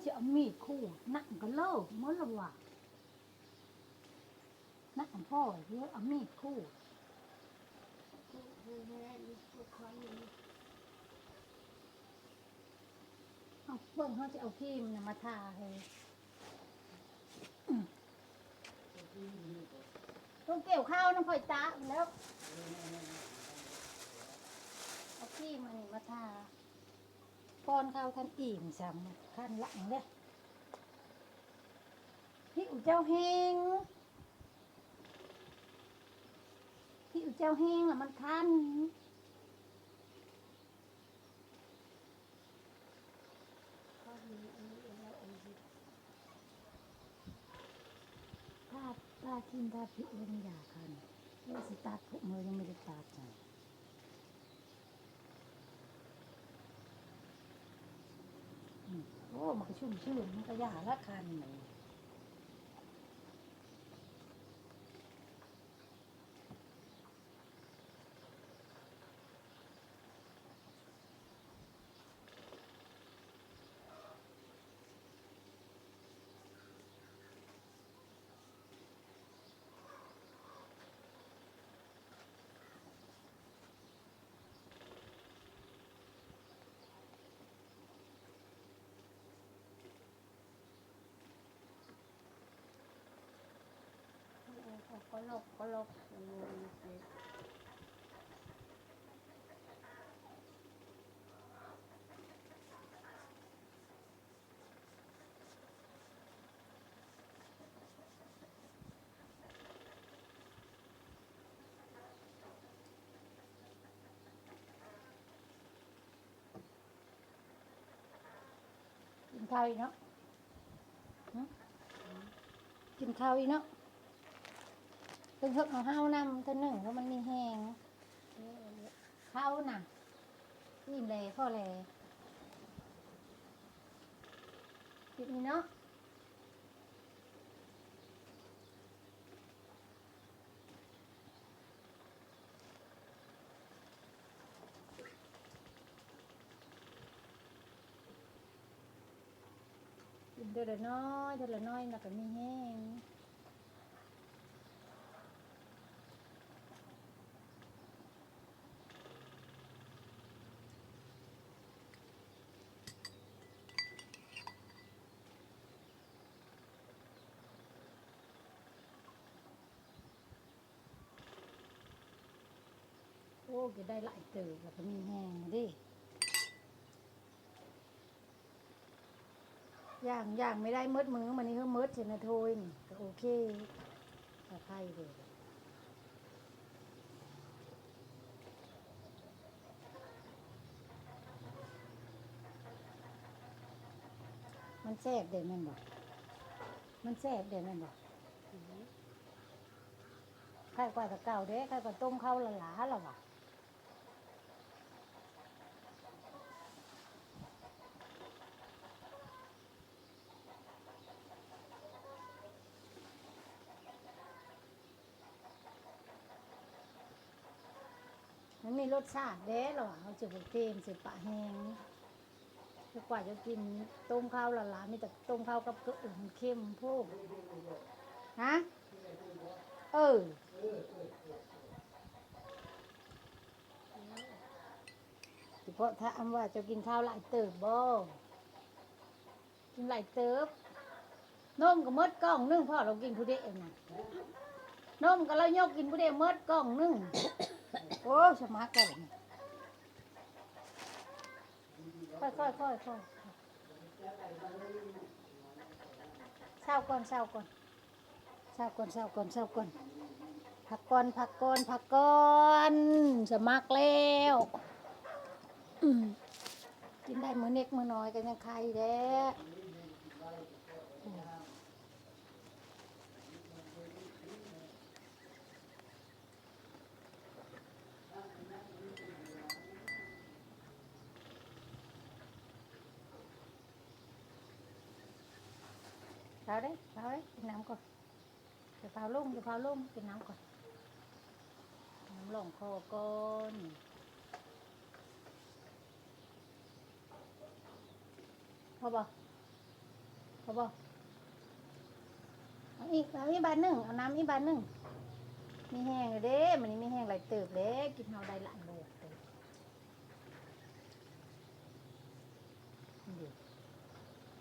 ຊິເອົາມີດຂູດ ໜັກກໍເລີກໝົດລະວ່າ ໜັກພໍເດີ ເອົາມີດຂູດ ເອົາ ເບິ່ງ ເຮົາຊິເອົາຄຣີມນະມາທາໃຫ້ ຕ້ອງກ່ຽວເຂົ້ານຳຂ້ອຍຕາກແລ້ວ ເອົາຄຣີມອັນນີ້ມາທາ ປ້ອນເຂົ້າທັນອີ່ມຊ້ຳ ຄັນຫຼັງເດ້. ຜິວເຈົ້າແຫ້ງ ຜິວເຈົ້າແຫ້ງລະມັນຄັນ. ທາ ທາຄຣີມທາຜິວເລີຍ ມັນຢາຄັນ ວ່າຊິຕັດຜົມເລີຍ ຍັງບໍ່ໄດ້ຕັດ. ອືມ ໂອ້ ມັນກະຊຸ່ມຊື່ນ ມັນກະຢາລະຄັນ. ກະຫຼົກກະຫຼົກ ກິນເຂົ້າອີກເນາະ ຫຶ ກິນເຂົ້າອີກເນາະ ເພິ່ນເພິ່ນເອົາເຮົານຳເທື່ອໜຶ່ງ ເພາະມັນມີແຮງ ເຂົ້ານະ ອີ່ມແລ້ວ ພໍແລ້ວ ກິນອີກເນາະ. ກິນເທື່ອລະໜ້ອຍ ເທື່ອລະໜ້ອຍ ແລ້ວກະມີແຮງ. ໂອ້ ກິນໄດ້ຫຼາຍເຕີບ ແລ້ວກະມີແຮງເດ້. ຢ່າງ ຢ່າງໄມ່ໄດ້ໝົດມື້ ມື້ນີ້ຄືໝົດເສຍນະໂທຍນີ້ ກະໂອເຄ ກະໄຄເດ້. ມັນແຊບເດ້ແມ່ນບໍ່? ມັນແຊບເດ້ແມ່ນບໍ່? ໄຄກວ່າແຕ່ເກົ່າເດ້ ໄຄກວ່າຕົ້ມເຂົ້າຫຼາໆລະຫວາ. ມັນມີລົດຊາດເດ້ລະຫວາ ເຮົາຈະບໍ່ເຕັມໃສ່ປາແຮງ. ຄືກວ່າຈະກິນຕົ້ມເຂົ້າຫຼາໆ ມີແຕ່ຕົ້ມເຂົ້າກັບເກີ ມັນເຄັມໂພດ. ຮະ? ເອີ. ສະເພາະຖາມວ່າເຈົ້າກິນເຂົ້າຫຼາຍເຕີບບໍ່? ກິນຫຼາຍເຕີບ. ນົມກະໝົດກ່ອງໜຶ່ງ ພໍ່ລາວກິນຜູ້ດຽວນະ. ນົມກະລາວຍົກກິນຜູ້ດຽວໝົດກ່ອງໜຶ່ງ. ໂອ້ ສະໝັກແລ້ວ. ຄ່ອຍໆ ຄ່ອຍໆ ເຊົາກ່ອນ ເຊົາກ່ອນ ເຊົາກ່ອນ ເຊົາກ່ອນ ພັກກ່ອນ ພັກກ່ອນ ພັກກ່ອນ ສະໝັກແລ້ວ. ອືມ ກິນໄດ້ມື້ເລັກມື້ນ້ອຍກະຍັງໄຄແດ່. ເຊົາເດ້ ເຊົາເດ້ ກິນນ້ຳກ່ອນ. ຢ່າຟ້າວລົງ ຢ່າຟ້າວລົງ ກິນນ້ຳກ່ອນ ນ້ຳລອງຄໍກ່ອນ. ພໍບໍ່? ບໍ່? ເອົາອີກ ເອົາອີກບາດໜຶ່ງ ເອົານ້ຳອີກບາດໜຶ່ງ. ມີແຮງແລ້ວເດ້ ມື້ນີ້ມີແຮງຫຼາຍເຕີບແລ້ວ ກິນເຮົາໄດ້ຫຼາຍບວກເຕີບ.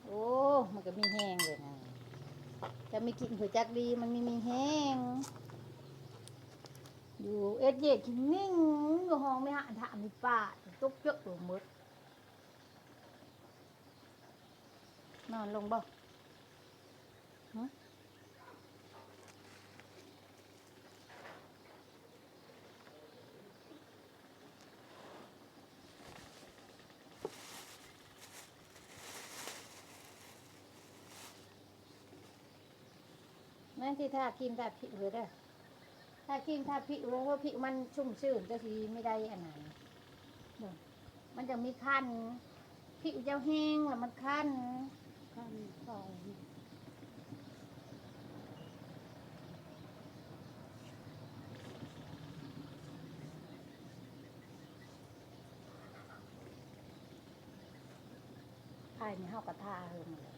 ໂອ້ ມັນກໍມີແຮງເລີຍນະ. ຈະມີກິນເພື່ອຈັກດີ ມັນມີ ມີແຮງ. ຢູ່ເອັດເຢດກິນນິ່ງ ຢູ່ຫ້ອງແມ່ຫາຖາມມີປ້າ ຕົກເຈາະລົງໝົດ. ນອນລົງບໍ່? ຫຶ? ນາງຊິທາຄຣີມທາຜິວເດີ ທາຄຣີມທາຜິວ ເພາະຜິວມັນຊຸ່ມຊື່ນ ເຈົ້າຊິມີໄດ້ອັນນັ້ນ ມັນຈັ່ງມີຄັນ. ຜິວເຈົ້າແຫ້ງແລ້ວມັນຄັນ ຄັນຄອ. ພາຍນີ້ເຮົາກໍທາເຮີມັນແຫຼະ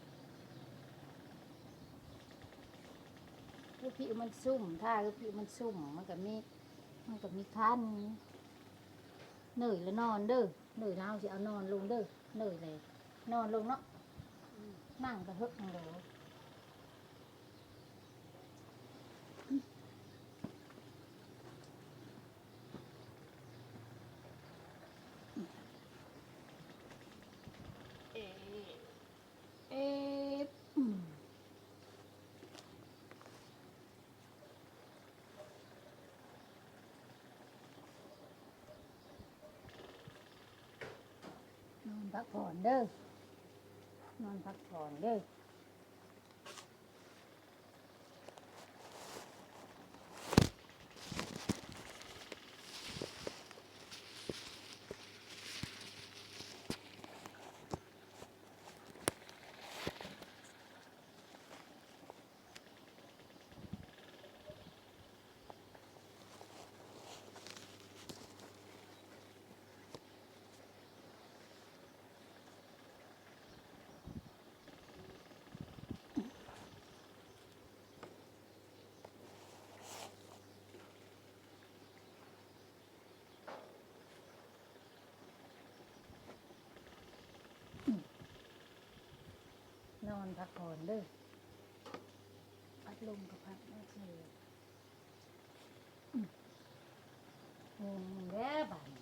ຄືຜິວມັນຊຸ່ມ ທາຄືຜິວມັນຊຸ່ມ ມັນກໍມີ ມັນກໍມີຄັນ. ເນີຍລະນອນເດີ ເນີຍລະເຮົາຊິເອົານອນລົງເດີ ເນີຍແລະນອນລົງເນາະ ນັ່ງກະເຫິກຫັ້ນແຫຼະ. ເອ ເອ ອືມ ນອນພັກຜ່ອນເດີ ນອນພັກຜ່ອນເດີ. ນອນພັກຜ່ອນເດີ ພັດລົມກໍພັດມາເຊີ. ອືມ ແລ້ວບາດນີ້